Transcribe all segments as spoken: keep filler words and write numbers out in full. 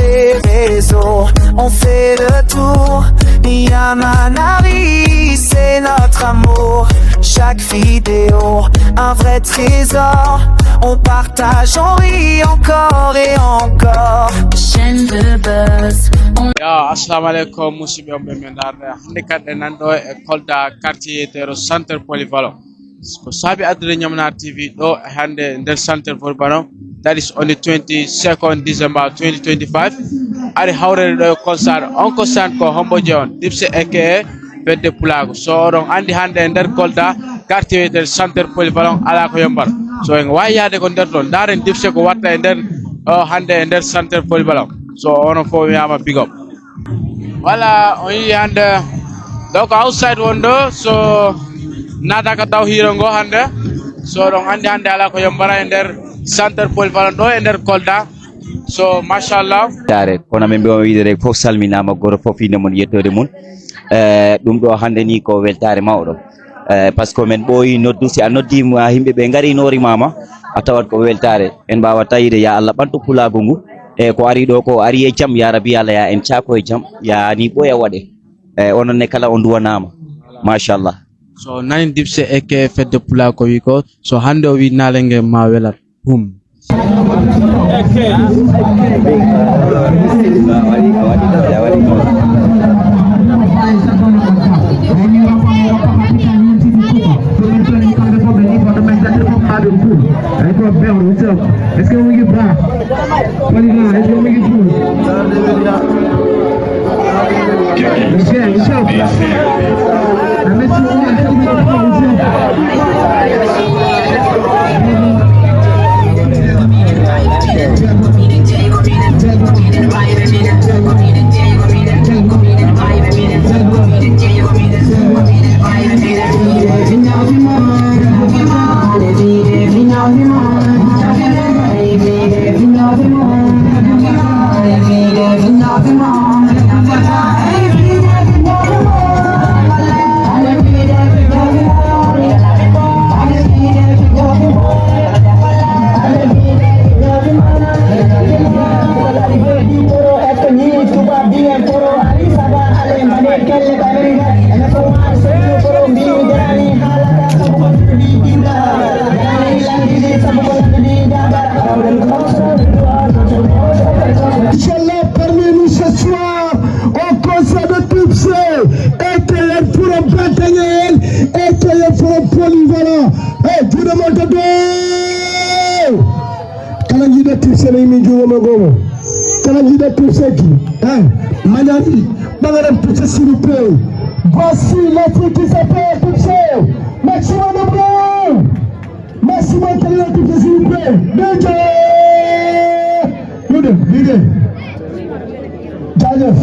Les réseaux, on fait le tour. Yamanari, c'est notre amour. Chaque vidéo, un vrai trésor. On partage, on rit encore et encore. Chaîne de buzz. Yo, assalamu aleykum, musidɓe on ɓe men darde. Hannde kadi en nan ɗo e Kolda, quartier yeteero Centre Polyvalent. Ko saabi addude Ñamanaar T V ɗo e hannde nder Centre Polyvalent. That is on the twenty-second December twenty twenty-five. Ari hawrede ɗo e concert. On concert ko hombo jeyon? Dipse eke Fedde Pulaagu. So oɗon anndi hannde e nder Kolda, quartier wiyetee Centre Polyvalent alaa ko yombata. So en waawi yahde ko nder ɗon, ndaaren Dipse ko watta e nder o hannde e nder Centre Polyvalent. So onon fof wiyaama big up. Voilà, on yii hannde ɗo ko outside won ɗo, so naataka taw hiiro ngo hannde. So oɗon anndi hannde alaa ko yombata e nder Centre Polyvalent ɗo e nder Kolda. So machallah. Tare, kono min mbiyon wiide rek fof salminaama, gooto fof inde mum yettoode mum. Eh, ɗum ɗo hannde ni ko weltaare mawɗo. Eh, par ce que min ɓooyi noddu, si a noddiima yimɓe ɓe ngari noorimaama, a tawat ko weltaare. En mbaawa tawiide ya Allah ɓantu pulaagu ngu. E ko ari ɗo ko ari e jam, ya Rabbi Allah ya en caako e jam, ya ni ɓooya waɗe. Eh, onon ne kala on duwanaama. Machallah. So nani Dipse eke Fedde Pulaagu ko wi ko, so hannde o wi naale nge ma welat. Boom. Est-ce que we get back? What do you got? It's gonna make it through. Let's get it. Let's go. I miss you all. Inchallah, parmi nous ce soir, au concert de Dipse, A K A Pro Batangel, A K A Pro Polyvalent. Hey, juuɗe mon to dow. Kala jiiɗo Dipse no yimmi juuɗe mon goomo. Kala jiiɗo Dipse ki. Hey, manani, ɓagaram Dipse s'il vous plaît. Voici la fille qui s'appelle Dipse. Maximum de bruit. Maximum de bruit, s'il vous plaît. D J. Ñu dem, ñu dem. Jaajëf.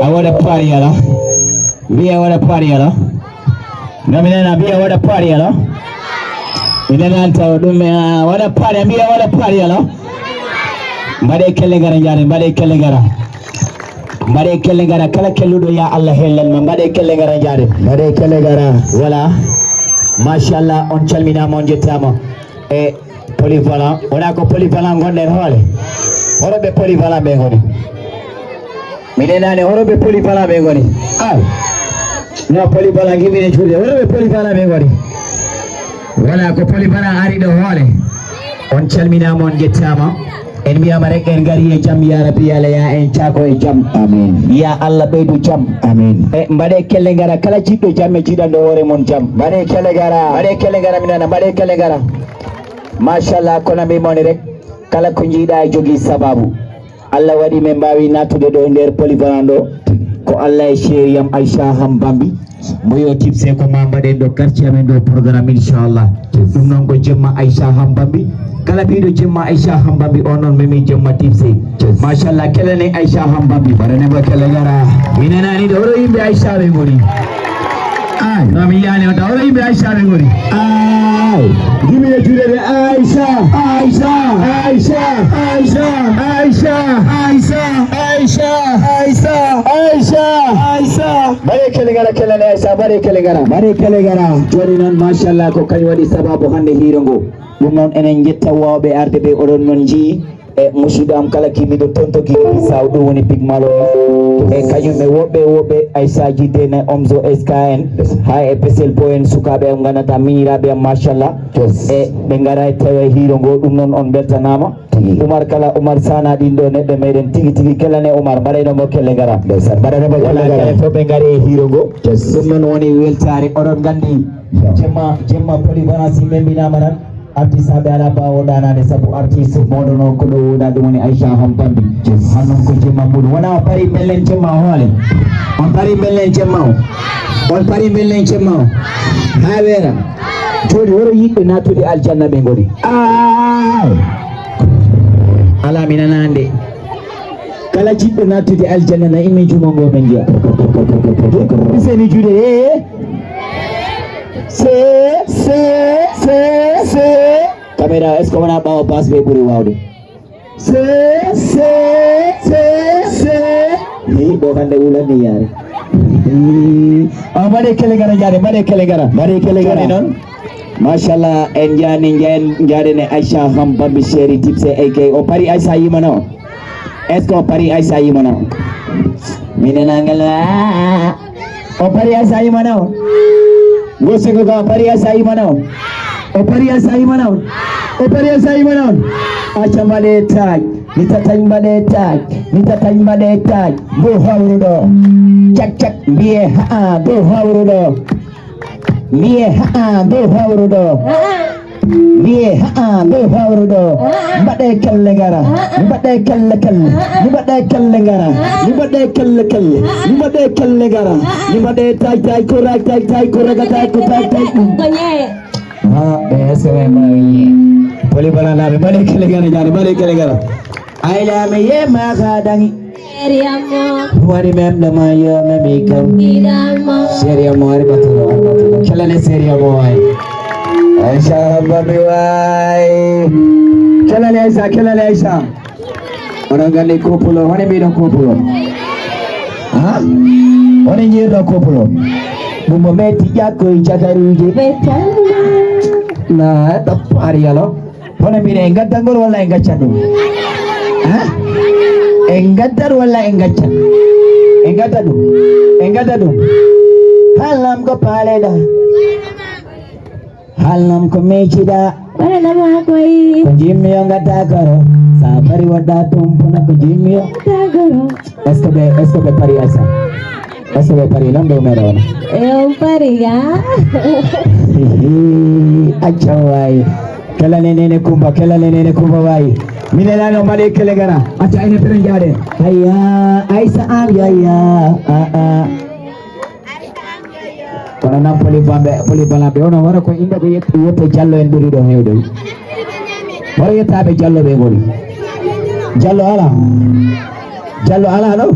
A waɗa paari ala. Mbiya waɗa paari ala. Nominana mbiya waɗa paari ala. Ina nan taw ɗum, eh, waɗa paari, mbiya waɗa paari ala. Mbaɗe kelle ngara njaare, mbaɗe kelle ngara. Mbaɗe kelle ngara, kala kelluɗo ya Allah hellan ma, mbaɗe kelle ngara njaare. Mbaɗe kelle ngara. Voilà. Machallah, on calminaama, on njettaama. E polyvalent, wona ko polyvalent ngonɗen hoole? Hoto ɓe polyvalent ɓe ngoni? Mi nenani hoto ɓe polyvalent ɓe ngoni? Ay. No polyvalent gimine juuɗe, hoto ɓe polyvalent ɓe ngoni? Voilà, ko polyvalent ari ɗo hoole. On calminaama, on njettaama. En mbiyama rek en ngari e jam, ya Rabbi, ya Allah, ya en caako e jam. Amin. Ya Allah, ɓeydu jam. Amin. E mbaɗe kelle ngara, kala jiɗɗo jam e jiɗanɗo hoore mum jam. Mbaɗe kelle ngara. Mbaɗe kelle ngara, mi nana, mbaɗe kelle ngara. Machallah, kono mbimoni rek, kala ko jiiɗa e jogii sababu. Allah waɗi min mbaawi naattude ɗo e nder polyvalent ɗo. Ko Allah e chéri am Aïcha Ham Bambi. Mboyo tipse ko ma mbaɗen ɗo quartier amen ɗo programme, inchallah. Ɗum noon ko jemma Aïcha Hambambi. Kala biiɗo jemma Aïcha Hambambi, on noon memi jemma tipse. Machallah, kelane Aïcha Hambambi. Mbaɗane mo kelle gara. Mi nanaani ɗo, oɗo yimɓe Aïcha ɓe ngoni. Ay. No mi yiyaani on taw, oɗo yimɓe Aïcha ɓe ngoni. Ay. Gimi e juuɗe ɓe Aïcha. Aïcha. Aïcha. Aïcha. Aïcha. Aïcha. Aïcha. Aïcha. Aïcha. Mbaɗe kelle gara, kelane Aïcha, mbaɗe kelle gara. Mbaɗe kelle gara. Jooni noon, machallah, ko kañum waɗi sababu hannde hiiro ngo. Ɗum noon, enen njetta waawɓe arde ɓe, oɗon noon njii. E musidɗo am kala kimiɗo tonto Guinée Bissau, ɗum woni Big Malo. E kañum e woɓɓe, woɓɓe Aïssa Jidde ne Omzo S K N, haa e Pesel Boy en, sukaaɓe am nganndantaa miñiraaɓe am, machallah. E ɓe ngara e tawa e hiiro ngo, ɗum noon on mbeltanaama. Tigi. Umar kala, Umar Sana, ɗin ɗo neɗɗo meɗen tigi tigi, kelane Umar, mbaɗayno mo kelle ngara. Ndeysaan, mbaɗayno mo kelle ngara. Wona kala fof ɓe ngari e hiiro ngo. Ɗum noon woni weltaare, oɗon nganndi. Jemma, jemma polyvalence membinaama tan. Artiste aɓe alaa baawo ɗaanaade, sabu artiste mawɗo noon ko ɗo wooda, ɗum woni Aïcha Hampambi. Hannde noon ko jemma muɗum. Wona o parii mbellen jemma o hoole. On parii mbellen jemma o. On parii mbellen jemma o. Haa weera. Jooni woro yiɗɓe naatude aljanna ɓe ngoni. Aa! Alaa mi nanaande. Kala jiɗɗo naattude aljanna na immi jumo ngo men njiya. Biseni juuɗe. Ee. Se, se, se, se. Caméra, est-ce que wona ɓaawo baas ɓe ɓuri waawde? Se, se, se, se. Hi, ɗo hannde wulani yaare. Hi. Ah, mbaɗe kele ngara jaade, mbaɗe kele ngara. Mbaɗe kele ngara. Jooni noon. Machallah, en njaani, njaen, njaadene Aïcha Hampambi chéri tipse A K. O parii Aïcha yimana o. Est-ce que o parii Aïcha yimana o? Mi nanaangal, ah, o parii Aïcha yimana o. Ngo seko ka o parii Aïcha yimana o. O parii Aïcha yimana o. O parii Aïcha yimana o. Acca mbaɗe taaj. Mi tatañ mbaɗe taaj. Mi tatañ mbaɗe taaj. Dow hawru ɗo. Cak cak mbiye haa dow hawru ɗo. Mbiye haa dow hawru ɗo. Mbiye haa dow hawru ɗo. Mbaɗe kelle ngara. Mbaɗe kelle kelle. Mbaɗe kelle ngara. Mbaɗe kelle kelle. Mbaɗe kelle ngara. Mbaɗe taaj taaj ko raaj taaj taaj ko raga taaj ko taaj taaj. Ha, ɓe S M M. Poli bala na ɓe mbaɗe kelle ngara jaani, mbaɗe kelle ngara. Ay la me ye ma ga dangi. Wari mem da ma yo me mi kam. Sérieux mo, ari batolo, ari batolo. Kala ne sérieux mo ay. Aïcha Hampambi way. Kala ne Aïcha, kala ne Aïcha. Onon nganndi couple o, hono mbiɗon couple o? Ha? Hono njiirɗon couple o? Ɗum mo metti ƴakkoy cakaruuje. Na tappaari yalo. Hono mbiɗa e ngaddangol walla e ngaccan ɗum? Ha? E ngaddan walla e ngaccan? E ngadda ɗum. E ngadda ɗum. Haalam ko paaleɗa. Haalnam ko meciɗa. Wala nama koy. Ko jimmi yo ngadda goro. Sa bari wadda tumpuna ko jimmi yo. Ngadda goro. Est-ce que ɓe, est-ce que ɓe pari Aïssa? Est-ce que ɓe pari lan ɓe meɗa wona? E on pari ga. Acca waay. Kala ne nene Kumba, kala ne nene Kumba waay. Minelano mbaɗe kele gara. Acca ene pere jaade. Hayya Aïssa am yaya. Ah ah. Kono nan poli bambe, poli balambe ono wara ko inde ko yet-, yette Jallo en ɓuri ɗo hewde. Wara yettaɓe Jallo ɓe ngoni. Jallo ala. Jallo ala no?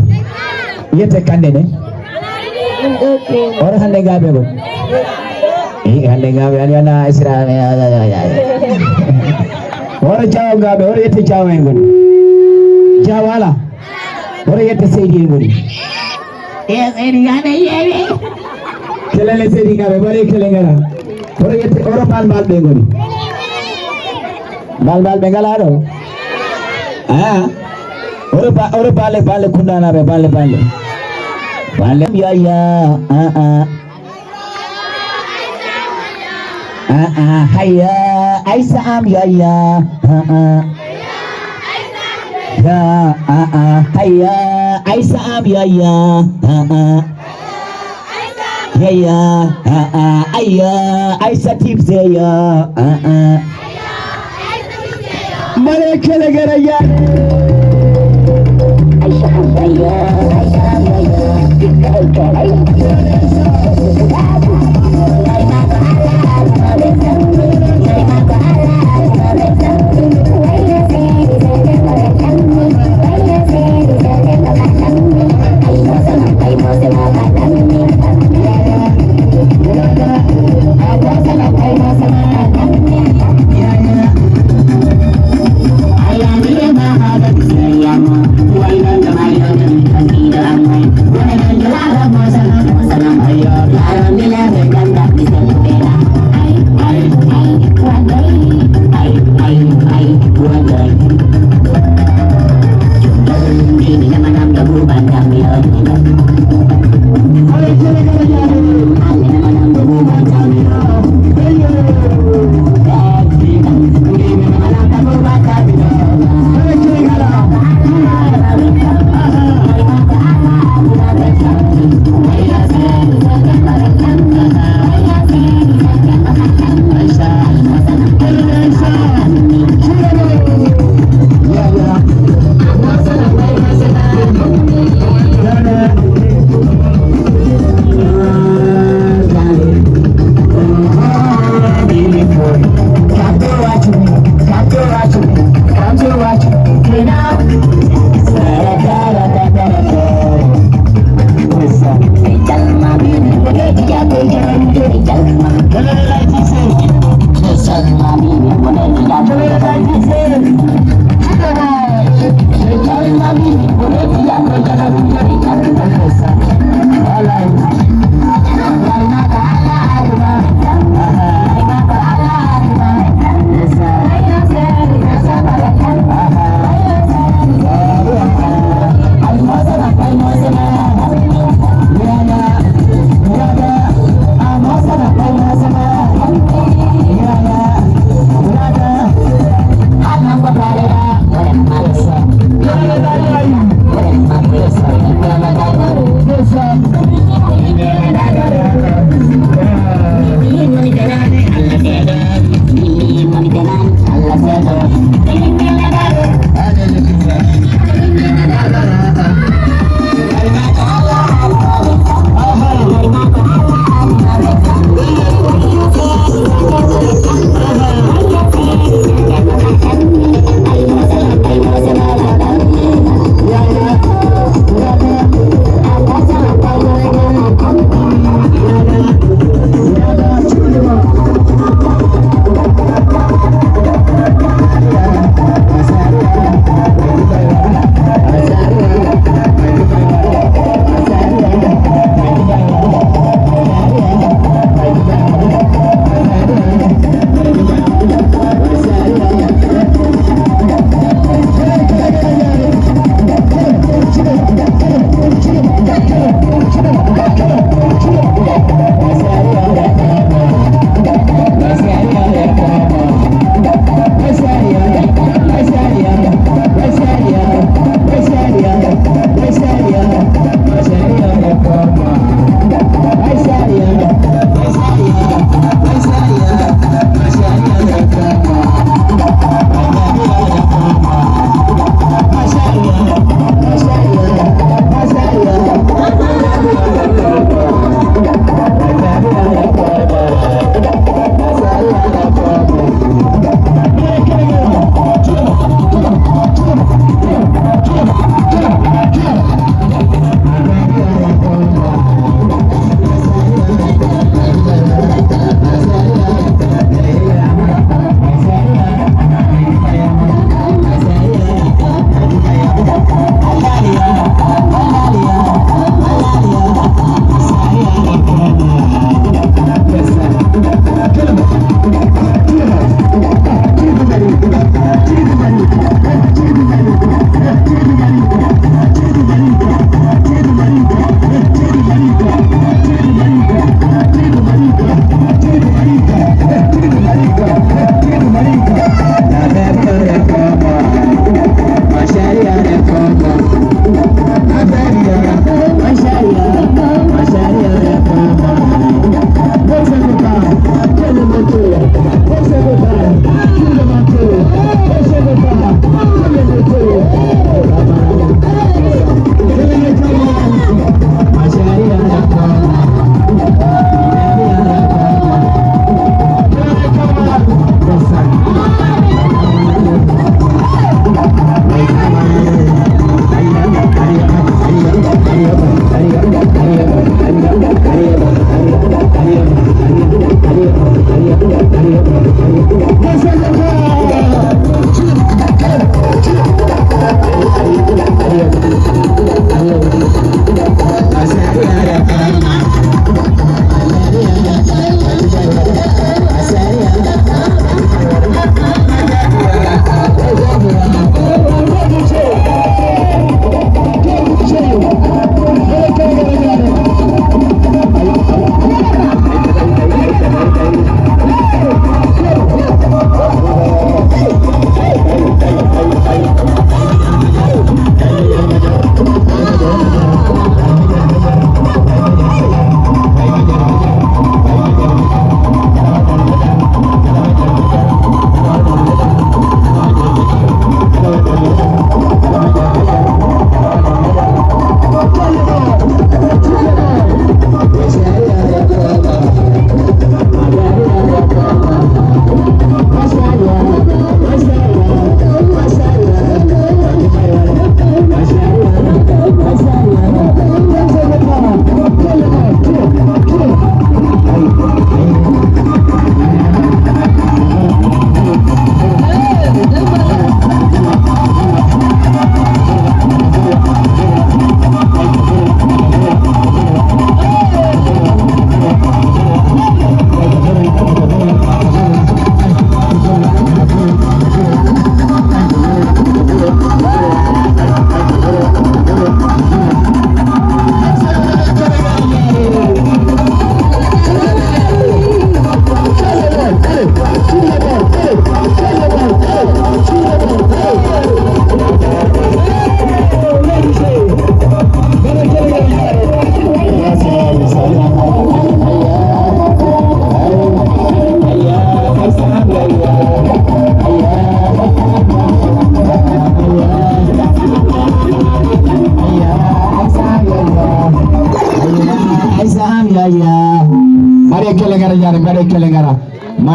Yette kande ne. Wara hande ngaɓe ngoni. Eh, hande ngaɓe ani ana Isra. Wara jawo ngaɓe, wara yette jawo en ngoni. Jawo ala. Wara yette Seydi en ngoni. Yes, en ngara yeewi. Kelale Seydi ngara, mbaɗe kele ngara. Hoto yette, hoto bal bal ɓe ngoni. Bal bal ɓe ngala ɗo. Ah. Hoto ba-, hoto balle, balle kundanaɓe, balle, balle. Balle. Ya, ya, ah, ah. Ah, ah, hayya, Aïssa am, ya, ya, ah, ah. Ya, ah, ah, hayya, Aïssa am, ya, ya, ah, ah. Ya, ya, ah, ah, ayya, Aïssa Tipse, ya, ah, ah. Mbaɗe kele gara, ya. Aïssa am, ya, ya, Aïssa am, ya, ya.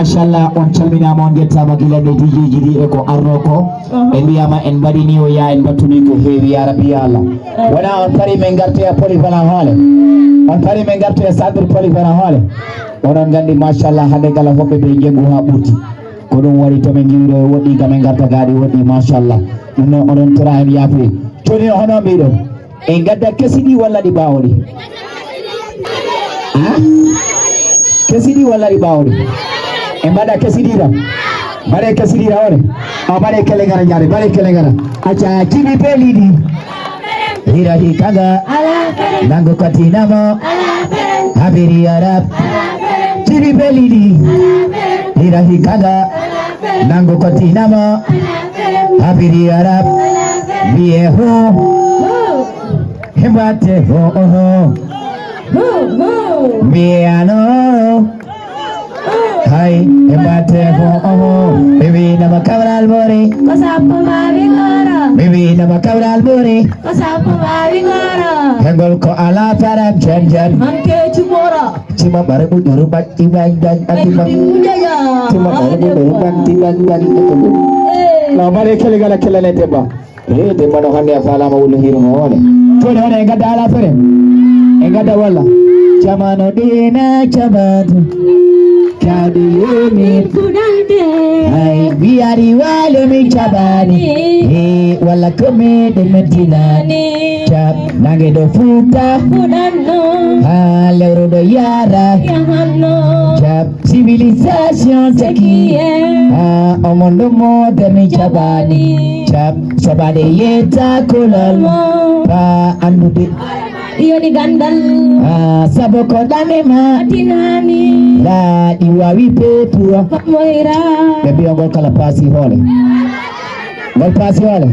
Machallah, on calminaama, on njettaama gila nde D J ji ɗi e ko arno ko. Ɓe mbiyaama en mbaɗini o yaa en mbattuni ko heewi yaa rabbi yaa Allah. Wona on pari min ngartoya polyvalent hoole. On pari min ngartoya centre polyvalent hoole. Onon nganndi machallah hannde kala hoɓɓe ɓe njeggu haa ɓurti. Ko ɗum waɗi to min ngiwɗo e woɗɗi ka min ngarta gaaɗi woɗɗi machallah. Ɗum noon oɗon tora en yaafuye. Jooni o hono mbiɗon. En gadda kesi ɗi walla ɗi ɓaawo ɗi? Ha? Kesi ɗi walla ɗi ɓaawo ɗi? En mbaɗa kesi ɗi tan. Mbaɗe kesi ɗi tan one. A mbaɗe kele ngara jaare, mbaɗe kele ngara. Acca jibi beli ɗi. Hira hikanga. Nango katinamo. Habiri Arab. Jibi beli ɗi. Hira hikanga. Nango katinamo. Habiri Arab. Biye ho. Hembate ho oho. Mbiye ano. Hay, hembate ho oho. Bibi nama kabral bori. Ko sappo mbawi goro. Bibi nama kabral bori. Ko sappo mbawi goro. Hengol ko ala faram jen jen. Hanke cumora. Cima bare ɓuɗɗoru ɓaɗɗi bañ bañ ati bañ. Cima bare ɓuɗɗoru ɓaɗɗi bañ bañ ati bañ. No mbaɗe kele gala kele ne debba. E debba no hannde a faalama wullo hiruno hoore. Jooni hono e gadda ala fere. E gadda walla. Jamano dina jamanu. Kadi yemi. Ay, mi ari wale mi jabani. E walla ko meɗen mettinani. Jab nange ɗo fuuta. Ha lewru ɗo yara. Jab civilisation taki. Ha omondo moderne jabani. Jab soɓade yetta kolal. Ba andude. Yoni gandal. Ha sabo ko dame ma. Tinani. La ɗi wawi petuwa. Moira. Ɓe mbiya ngol kala paasi hoole. Ngol paasi wala?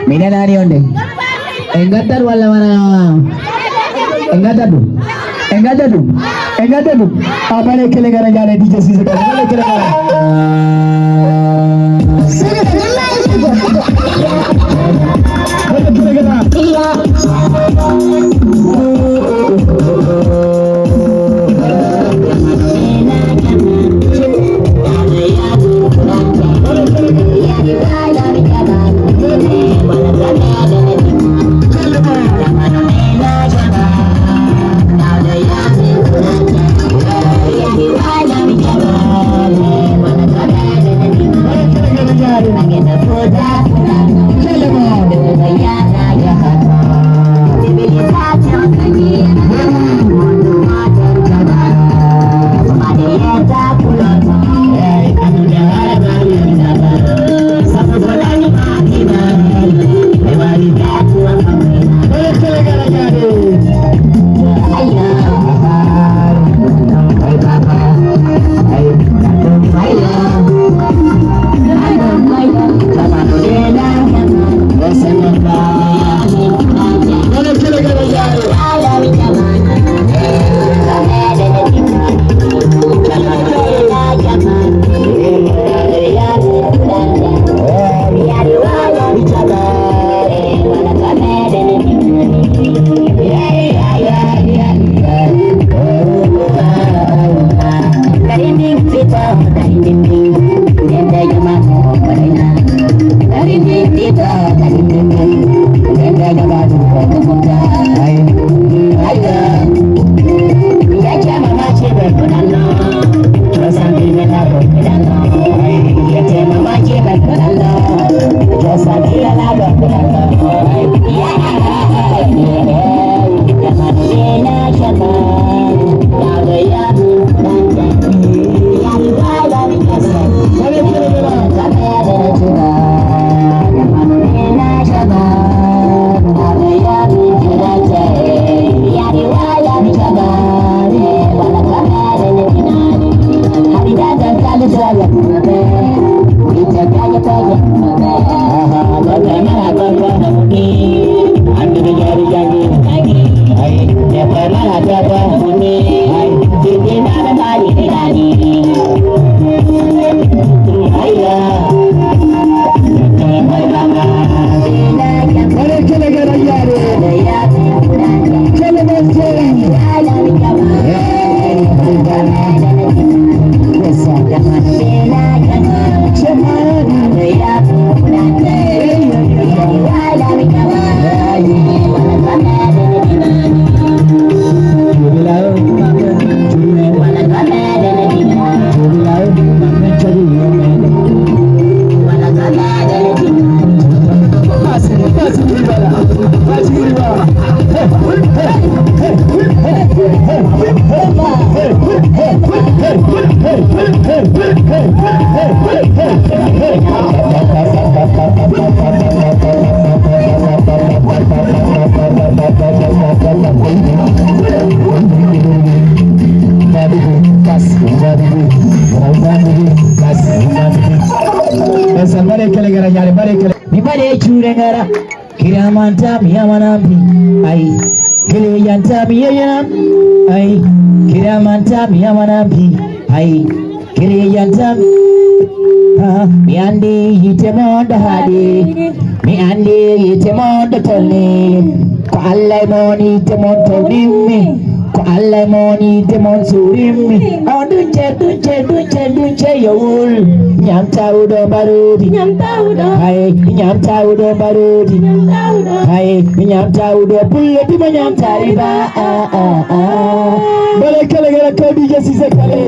Mi nanaani on de. En ngaddat walla wala? En ngaddat ɗum. En ngaddat ɗum. En ngaddat ɗum. A bare kele gara jare D J Cissé. Bare kele gara. Bare kele gara. Ndeysaan, mbaɗee kele ngara ñaare, mbaɗee kele. Mi mbaɗee cuure ngara. Kiramanta mi yamanambi, ay. Kele yanta mi yayanam, ay. Kiramanta mi yamanambi, ay. Kele yanta mi. Ha, mi andi yitte mon ɗo haaɗi. Mi andi yitte mon ɗo tolni. Ko Allah e mon yitte mon tolnimmi. Ko Allah e mon yitte mon suurimmi. On ɗunce, ɗunce, ɗunce, ɗunce yowul. Ñam tawɗo mbaroodi. Ñam tawɗo. Hay, ñam tawɗo mbaroodi. Ñam tawɗo. Hay, ñam tawɗo pullo dima ñam tariba. Ah, ah, ah. Mbaɗee kele ngara ko D J Cissé kale.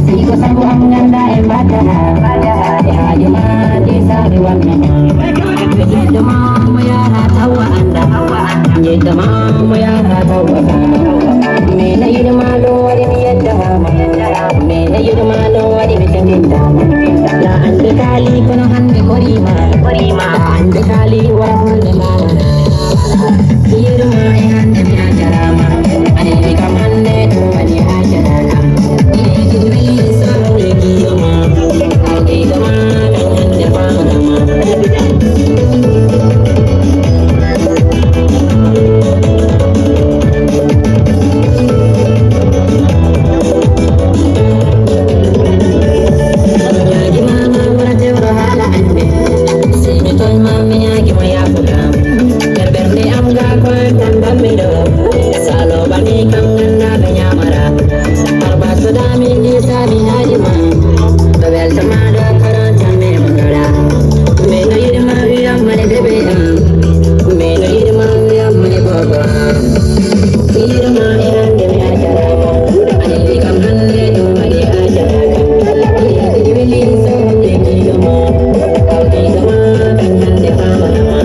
Sigo sago am ganda e mbadda e haaju ma di sabi wanna ma. Yiɗɗo ma mo yaha tawa anda. Yiɗɗo ma mo yaha tawa ka. Mi na yiɗi ma ɗo waɗi mi yetta ma. Mi na yiɗi ma ɗo waɗi mi tindinta ma. La ande kali kono hande korima. La ande kali wara fulde ma. Yiɗuma e hande mi hajarama. Anewi kam hande ɗum waɗi hajaraka. Yiɗi weli sawle giyoma. Awdi goma kan hande famanama. Yaji mama wara tewro hala ande. Simi toy mami yaji mo yafuga. Berberde am ga ko tan bammi ɗo. Salo bani kam ganda ɓe nyamara. Arba sodami ni sami haji ma. Ɓe weltama ɗo karan tan me magara. Me no yiɗi ma wiyam mane bebe am. Me no yiɗi ma wiyam mane bobo am. Yiɗi ma e hande mi hajarama. Anewi kam hande ɗum waɗi hajaraka. Yiɗi wili so hande giɗoma. Kawdi goma kan hande famanama.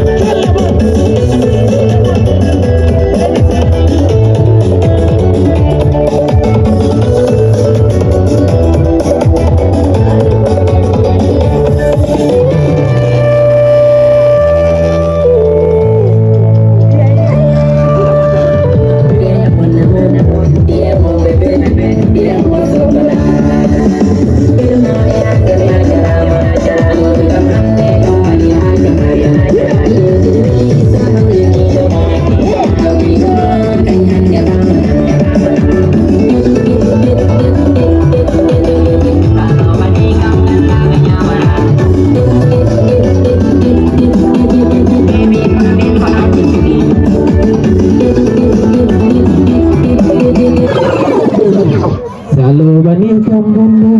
Salo bani kam bonde.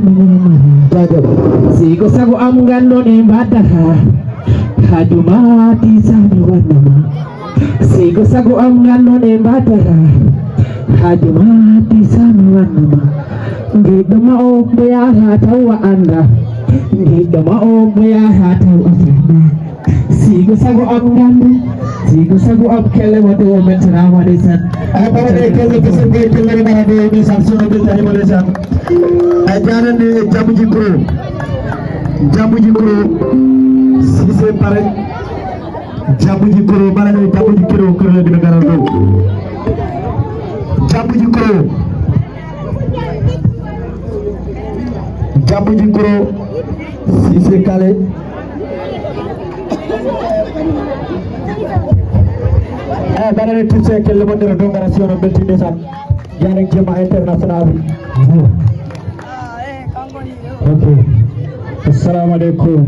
Jaajëf. Sigo sago am gandoni mbadda ha. Hajuma ti sami wannama. Sigo sago am gandoni mbadda ha. Hajuma ti sami wannama. Giɗɗo ma o mo yaha tawa anda. Giɗɗo ma o mo yaha tawa anda. Sigo sago am gandi. Sigo sago am kelle wonde o mettanama ndeysaan. Ay baba de kelle kesen be kelle na de ndeysaan sono be tani mo ndeysaan. Ay janande jamuji kuro. Jamuji kuro. Si c'est pareil. Jamuji kuro bala de jamuji kuro kuro de gara do. Jamuji kuro. Jamuji kuro. Si c'est calé. Eh, banane tuse kelle mon nder dongara si onon beltinde tan. Jaaren jema international. Ok. Assalamu alaikum.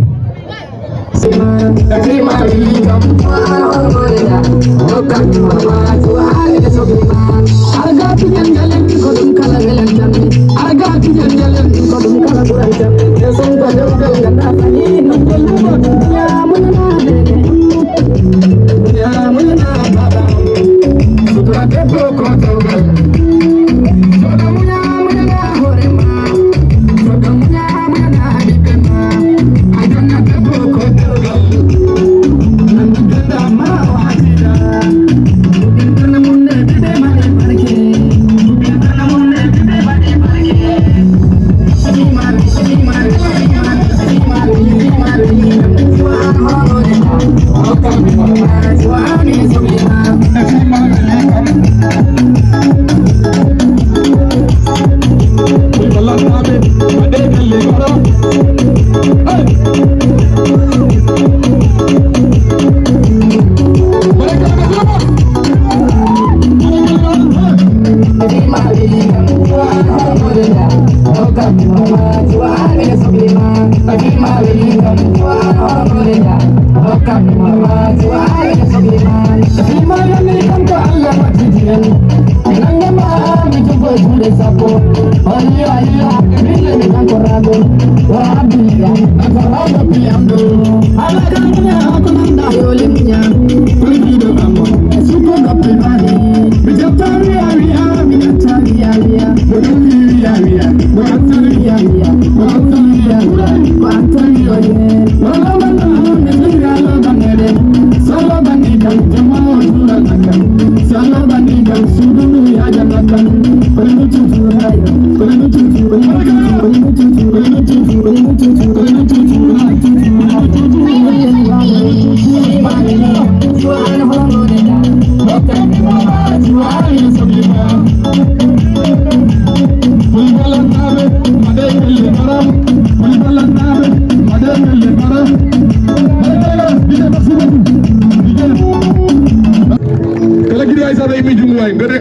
Kala giɗo Aysata imi jungo waay, ngare.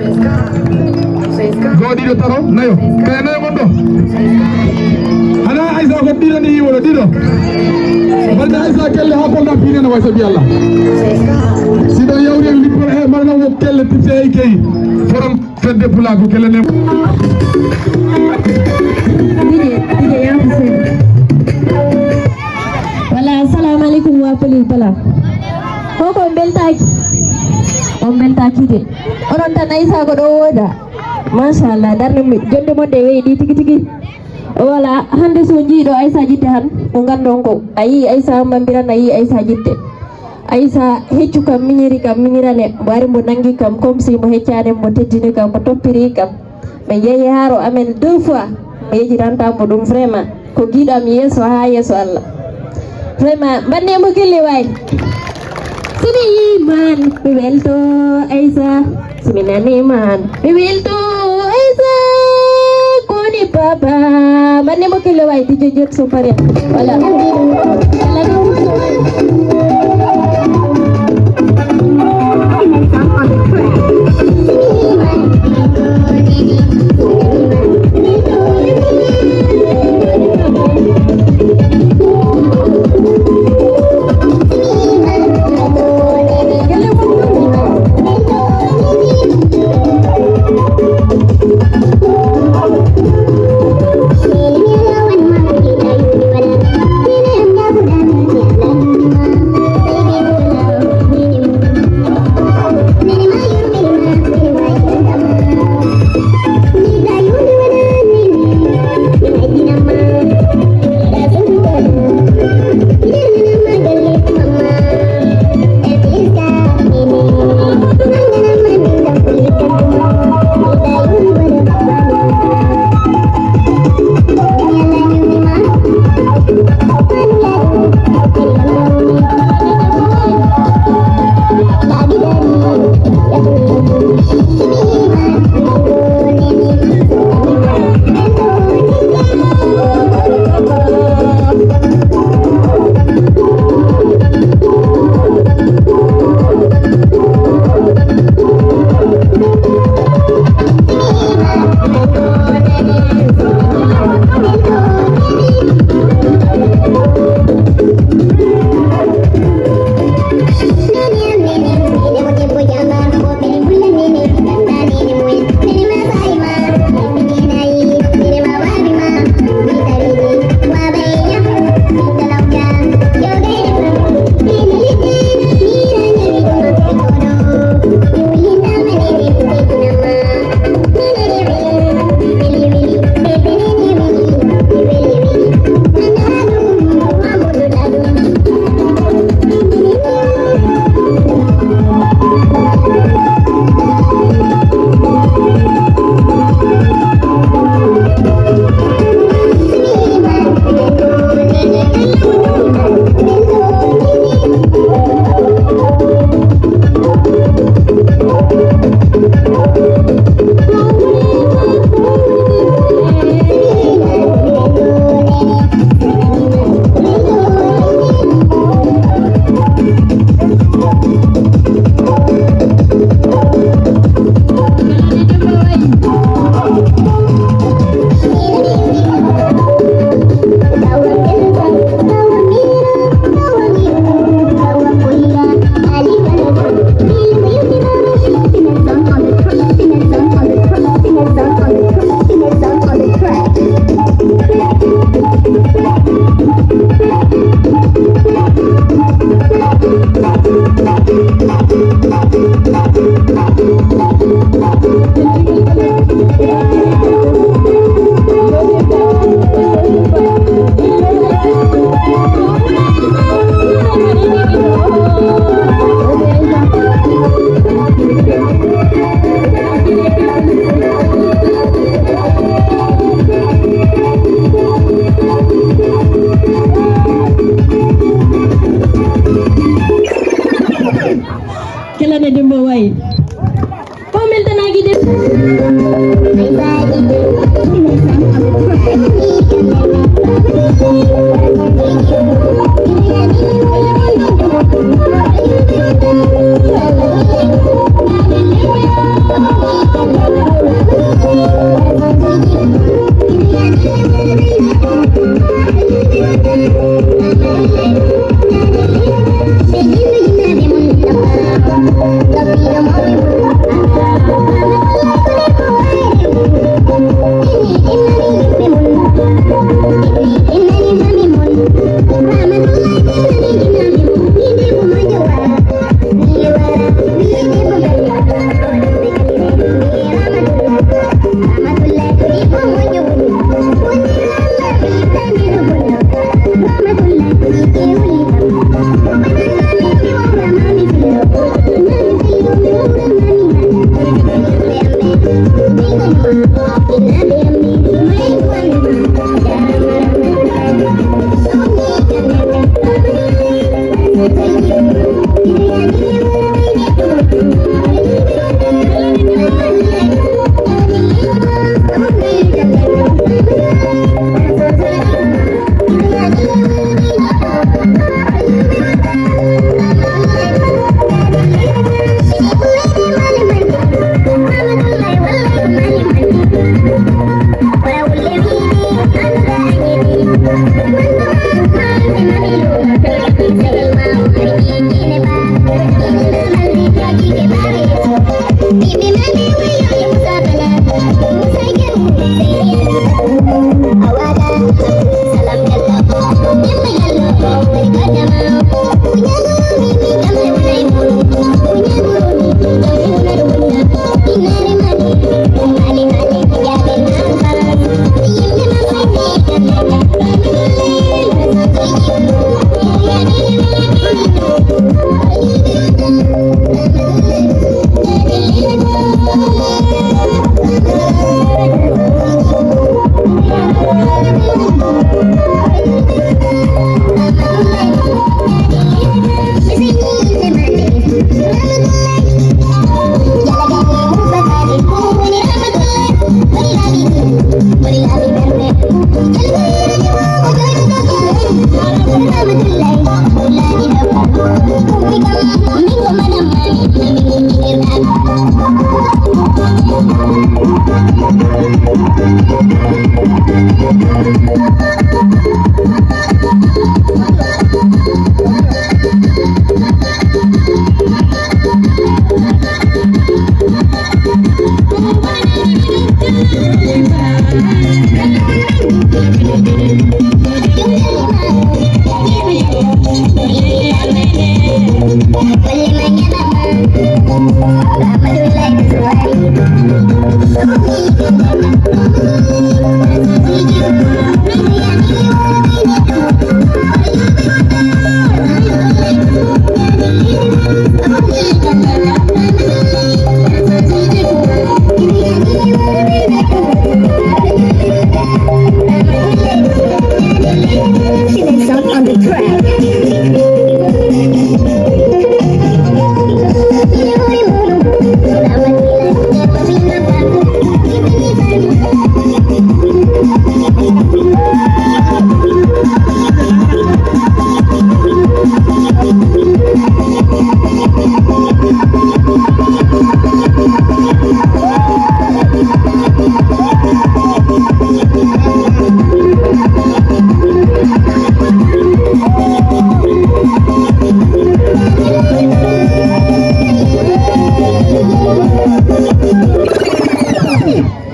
Go ɗiɗo taro nayo. Kaya nayo mon ɗo. Hana Aysa ko ɗiɗo ni wala ɗiɗo. Wala Aysa kelle ha Kolda pine na waysa bi Allah. Siɗo yawri en lippor e marna wo kelle tite e kay. Forum fedde pulaagu kelle ne. Dije, dije, yaafu sen. Wala, assalamu alaikum wa rahmatullah. Koko on beltaaki? On beltaaki de. Onon tan Aysa ko ɗo wooda. Machallah, darde mi-, jonde mon de weeɗi tigi tigi. Wala, hande so jiiɗo Aysa jitte han, mo gandon ko. A yii Aysa mambirana, a yii Aysa jitte. Aysa heccu kam, miñiri kam, miñirane, mbo ari mbo nangi kam, comme si mbo heccani, mbo teddini kam, mbo toppiri kam. Ɓe jeeyi haaro amen deux fois, mi yejjitanta mo ɗum vraiment. Ko giɗo am yeeso haa yeeso Allah. Vraiment, mbanne mo gelle waay. So mi yii man, mi welto Aysa. So mi nani man, mi welto Aysa. Koni papa, mbanne mo gelle waay, D J Jet so pare. Voilà.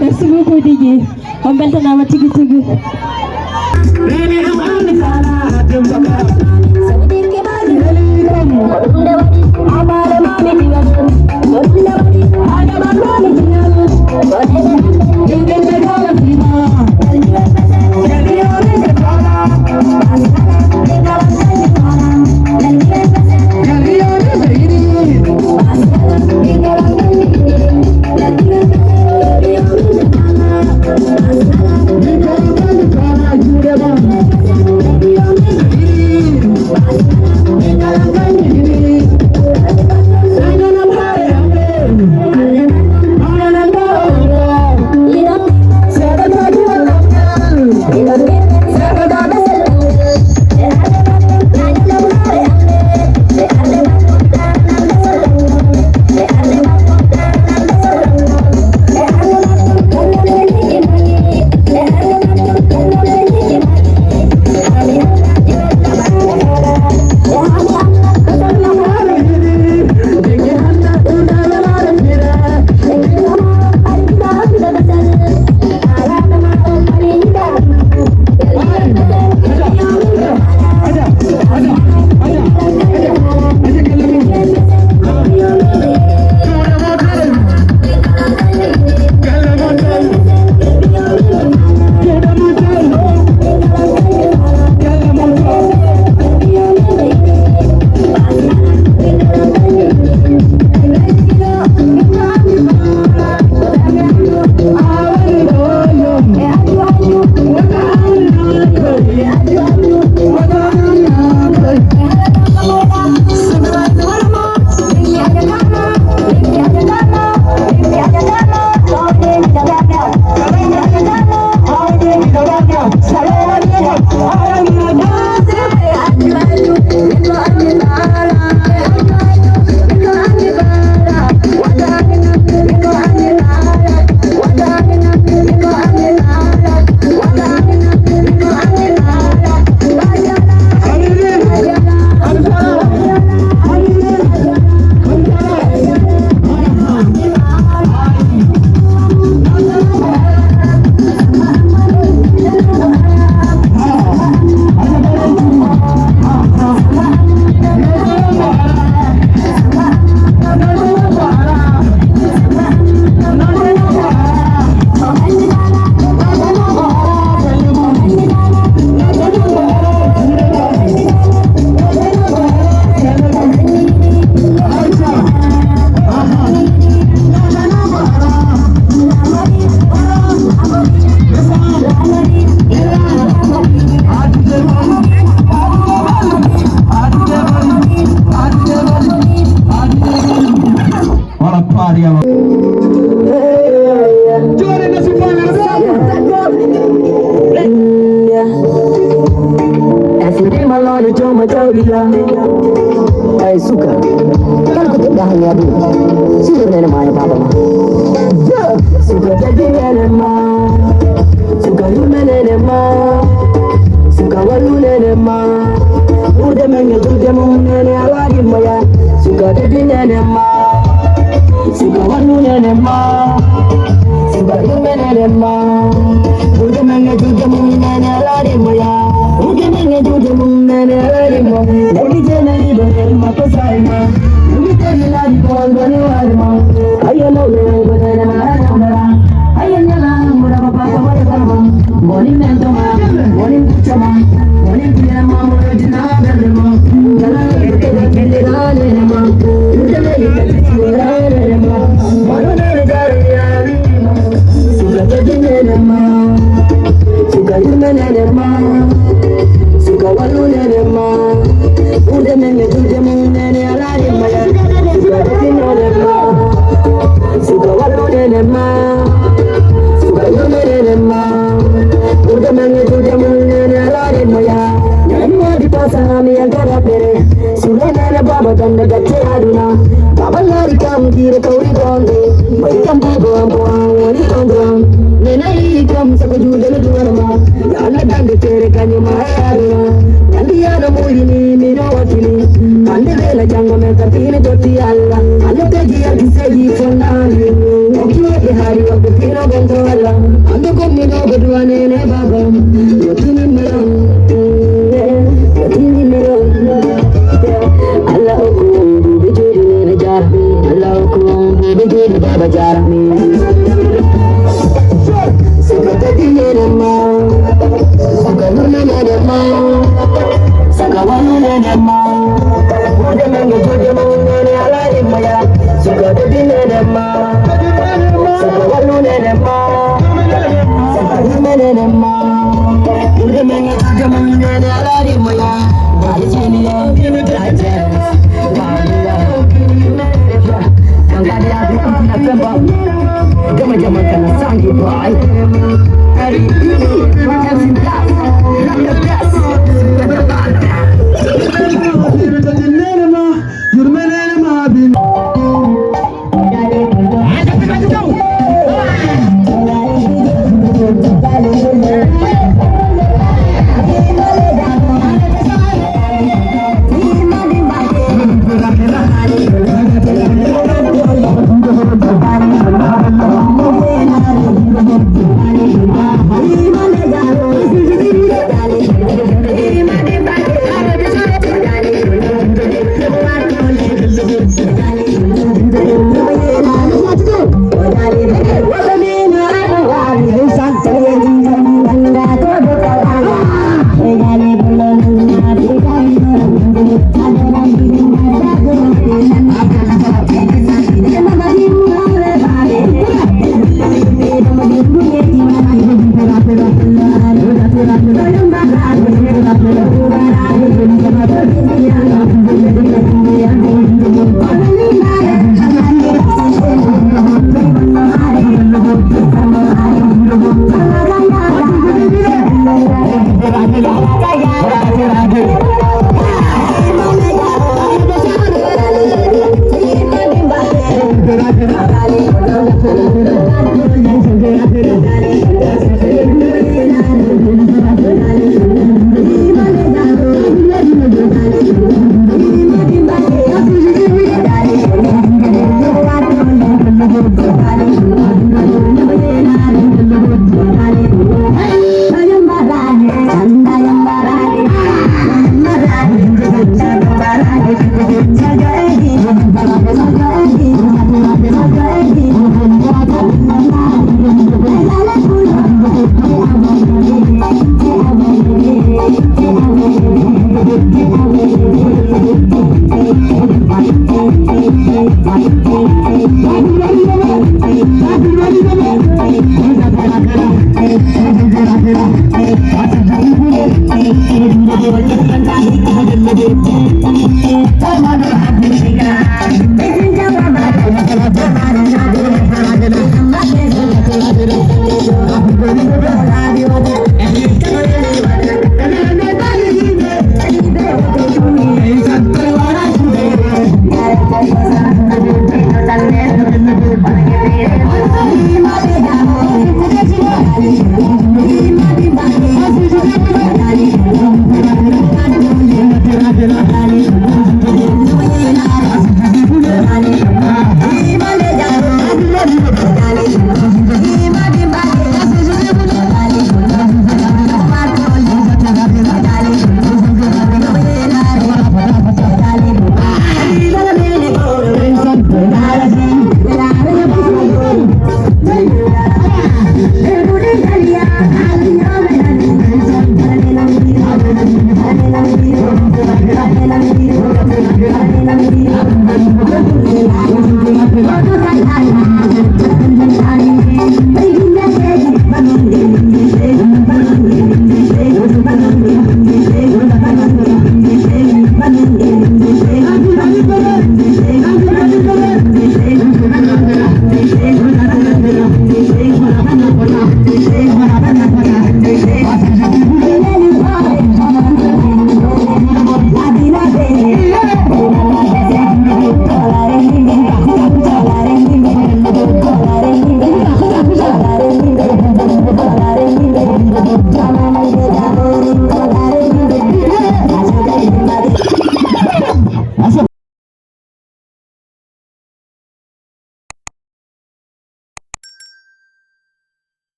Merci beaucoup, D J. On beltanaama tigi tigi. Suka yurme nene ma, suka walu nene ma. Urde men me duje mun nene alari maya. Suka duje nene ma, suka walu nene ma, suka yurme nene ma. Urde men me duje mun nene alari maya. Nyani wadi pasa hami el kara pere. Suka nene baba tanda gache aduna. Baba lari kam kire kauri donde. Mai kam baba ambo wani kondra. Nena yi kam saka jude na duwana ma. Yalla dande tere kanyo ma yaro. Yandi yana murini mino watini. Kande vela jango me katini toti alla. Alla teji ya kisegi fonani. Okiwa ke hari wa kutino gonto alla. Ando komi no godwane ne baba. Yotini mero. Yotini mero. Alla oku. Bijuri ne jarmi. Alla oku. Bijuri baba jarmi. Suka tati nene ma, suka nuna nene ma, suka wanu nene ma. Wode menge jode menge nene alari maya. Suka tati nene ma, suka wanu nene ma, suka nuna nene ma. Wode menge jode menge nene alari maya. Bali jini ya, jini ya. Jama jama kana sangi boy. Very unique, every dance, not the best. Yurmenene ma, yurmenene ma bin.